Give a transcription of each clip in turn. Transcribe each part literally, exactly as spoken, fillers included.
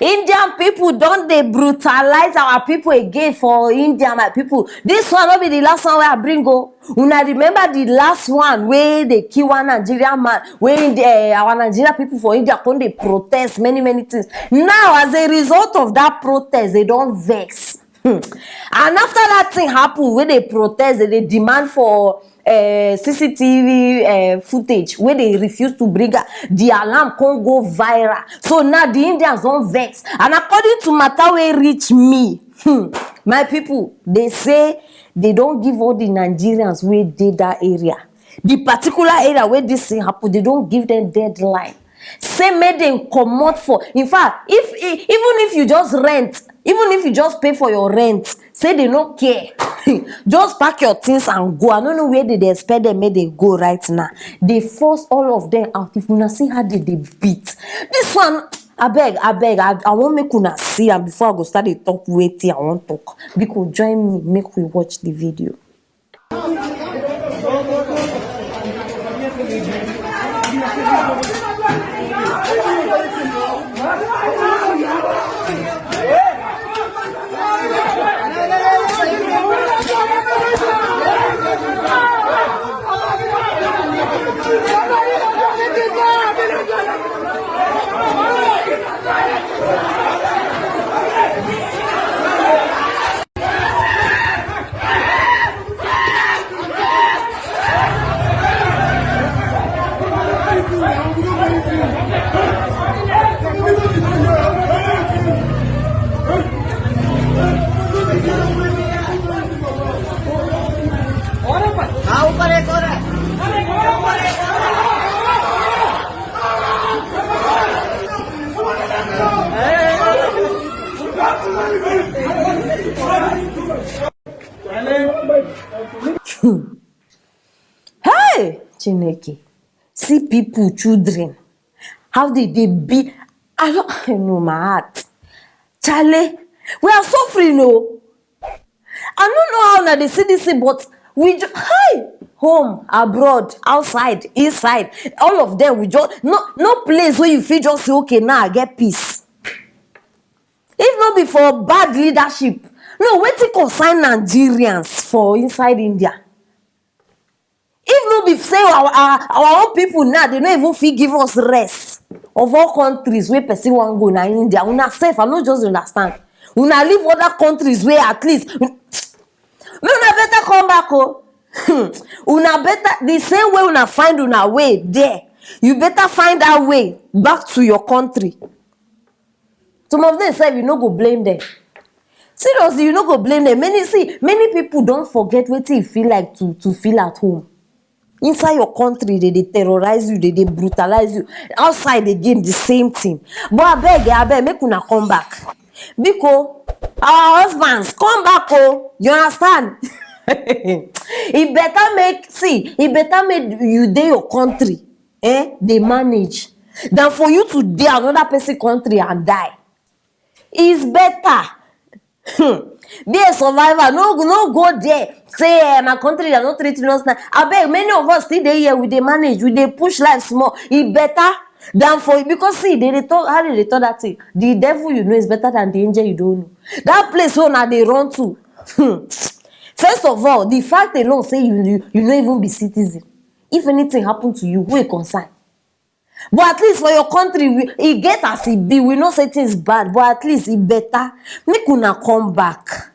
Indian people don dey brutalize our people again for India, my people. This one no be the last one wey I bring o. Una remember the last one wey dey kill one Nigerian man, wey Indi- eh, our Nigerian people for India come dey protest many many things. Now, as a result of that protest, they don vex. Hmm. And after that thing happen, wey dey protest, they dey demand for uh, C C T V uh, footage wey dey refuse to bring am, the alarm come go viral. So now the Indians don vex. And according to matter wey reach me, hmm, my people, they say they don give all the Nigerians wey dey that area, the particular area where this thing happen, they don give them deadline. Say make dem comot for, in fact, if e- even if you just rent, even if you just pay for your rent, say they no care. Just pack your things and go. I no know where they dey expect them make they go right now. They force all of them out. If una see how they dey beat this one, abeg, abeg, I, I wan make una see am before I go start dey talk wetin I wan talk. Biko, join me, make we watch the video. Hey, Chineke, see people, children, how they dey be. I don't I know my heart. Charlie, we are suffering, oh. I don't know how una dey see this thing, but we just, hi, home, abroad, outside, inside, all of them, we just, no, no place where you feel just say, "Okay, now I get peace." If not be for bad leadership, no, wetin concern Nigerians for inside India? If no be say our, our, our own people now, they no even fit give us rest. Of all countries where person wan go, na India. Una sef, I no just understand. Una leave other countries where at least, make una better come back, oh. Una better, the same way una find una way there, you better find that way back to your country. Some of them sef, you no go blame them. Seriously, you no go blame them. Many, see, many people don forget wetin e feel like to to feel at home. Inside your country, they dey terrorize you, they dey brutalize you. Outside again, the same thing. But abeg, eh, abeg, make una come back. Biko, our husbands, come back, oh. You understand? E better make, see, e better make you dey your country, eh, dey manage, than for you to dey another person country and die. It's better. Hmm. Be a survivor. No, no go there. Say, eh, "My country, they no treat us now." Abeg, many of us still dey here. We dey manage. We dey push life small. E better than for, because see, they dey talk, how they dey talk that thing. The devil you know is better than the angel you don't know. That place where una dey run to. Hmm. First of all, the fact alone say you you, you no even be citizen. If anything happen to you, who e concern? But at least for your country, we, e get as e be. We know say things bad, but at least e better. Make una come back.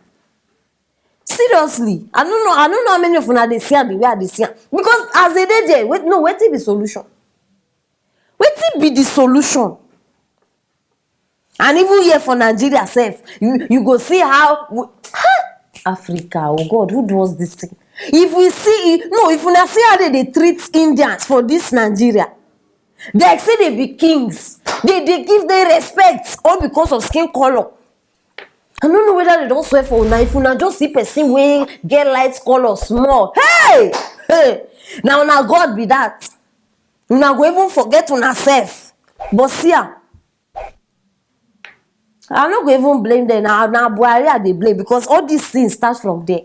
Seriously, I don't know. I don't know how many of una dey see am the way I dey see am. Because as they dey there, wait, no, wetin be solution? Wetin be the solution? And even here for Nigeria sef, you, you go see how we, Africa, oh God, who does this thing? If we see, no, if una see how they dey treat Indians for this Nigeria, they say they be kings. They, they give them respect all because of skin color. I don't know whether they don't swear for una. If una just see person wey get light color small, hey, hey, now una God be that. Una go even forget una self. But see am, I no go even blame them. Na, na Buhari I dey blame, because all these things start from there.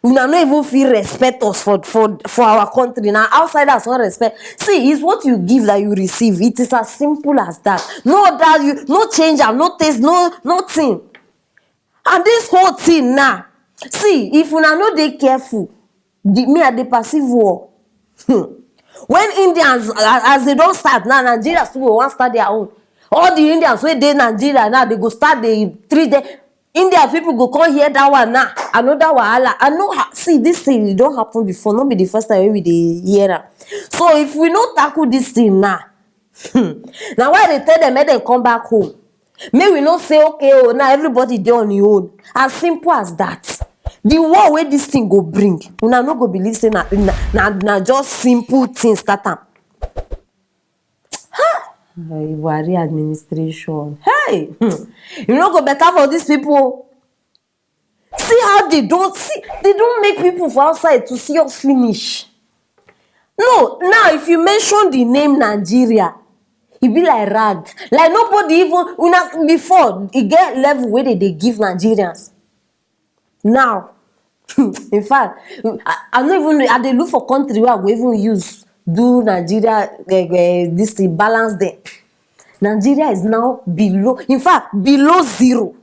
Una no even feel respect us for for for our country. Now outsiders want respect. See, it's what you give that you receive. It is as simple as that. No other, you no change am, no taste, no nothing. And this whole thing now, see, if una no dey careful, the me I dey perceive war. Hmm. When Indians, as they don't start now, Nigeria still wan start their own. All the Indians wey dey Nigeria now, they go start the three day. India people go come hear that one now, another wahala. I know, see, this thing e don happen before, no be the first time wey we dey hear am. So if we no tackle this thing now, hmm, na why I dey tell them make dem come back home. Make we no say, okay, oh, now everybody dey on your own. As simple as that. The war wey this thing go bring, una no go believe say na na na just simple thing start am. Ha! Buhari administration. Hey! Hmm. You no go better for these people. See how they don't see, they don't make people for outside to see us finish. No, now if you mention the name Nigeria, e be like rag. Like nobody even una before e get level wey they dey give Nigerians. Now, in fact, I, I no even I dey look for country where I go even use do Nigeria uh, uh, this thing balance them. Nigeria is now below, in fact, below zero.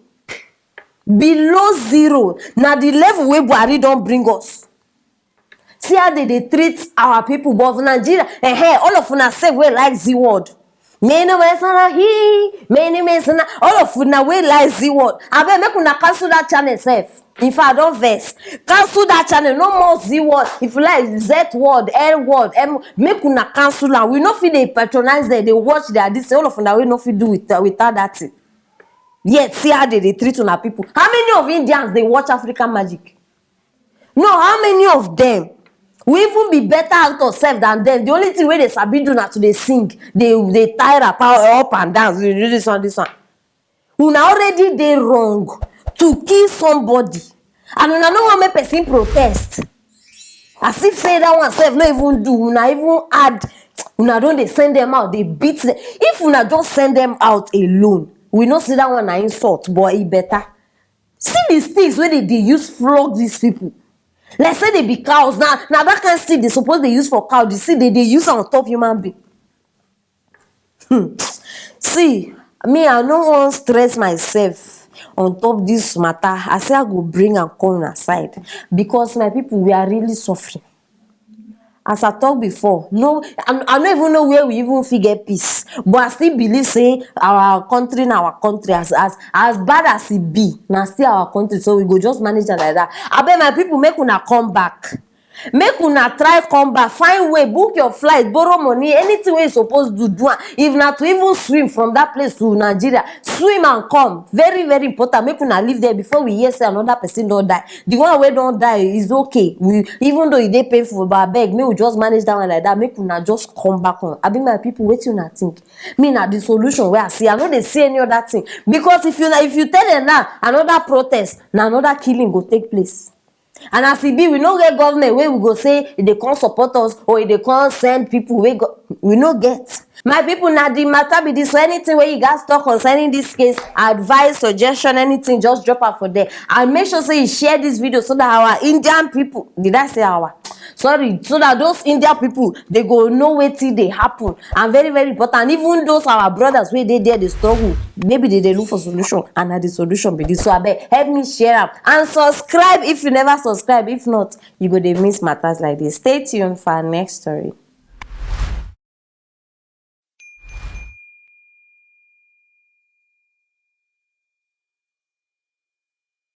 Below zero. Now the level where Buhari don't bring us. See how they, they treat our people, but for Nigeria, eh, hey, all of una say we like the word. Many ways on he, many ways on all of una we like the word. I bet make una cancel that channel self. If I don't vex, cancel that channel. No more Z word. If you like Z word, L word, M, make una cancel am. We no fit dey patronize them. They watch their this. All of una we no fit do with without that thing. Yet see how they, they treat una people. How many of Indians they watch African Magic? No, how many of them? We even be better actors sef than them. The only thing wey they sabi do na to dey sing, they they tie wrapper up and down, they do this one, this one. Una already dey wrong to kill somebody, and una no wan make person protest. As if say that one sef no even do, una even add, una don dey send them out, dey beat them. If una just send them out alone, we no see that one na insult, but e better. See the sticks wey they dey use flog these people. Like say they be cows. Now, now that kind stick they suppose they use for cow. The stick they, they use on top human being. Hmm. See, me, I no wan stress myself on top this matter. I say I go bring am come aside because my people, we are really suffering. As I talk before, no, I, I no even know where we even fit get peace. But I still believe say our country na our country as as as bad as e be, na still our country. So we go just manage am like that. Abeg, my people, make una come back. Make una try come back, find way, book your flight, borrow money, anything wey you suppose do, do am. If na to even swim from that place to Nigeria, swim and come. Very, very important. Make una leave there before we hear say another person don die. The one wey don die is okay. We, even though e dey painful, but abeg, make we just manage that one like that. Make una just come back home. Abi my people, wetin una think? Me na the solution wey I see. I no dey see any other thing. Because if you na, if you tell them now, another protest, na another killing go take place. And as e be, we no get government wey we go say e dey come support us or e dey come send people wey go, we no get. My people, na the matter be this. So anything wey you guys talk concerning this case, advice, suggestion, anything, just drop am for there. And make sure say you share this video so that our Indian people, did I say our? Sorry, so that those Indian people, they go know wetin dey happen. And very, very important, even those our brothers wey dey there dey struggle, maybe they dey look for solution, and na the solution be this. So abeg, help me share am and subscribe if you never subscribe. If not, you go dey miss matters like this. Stay tuned for our next story.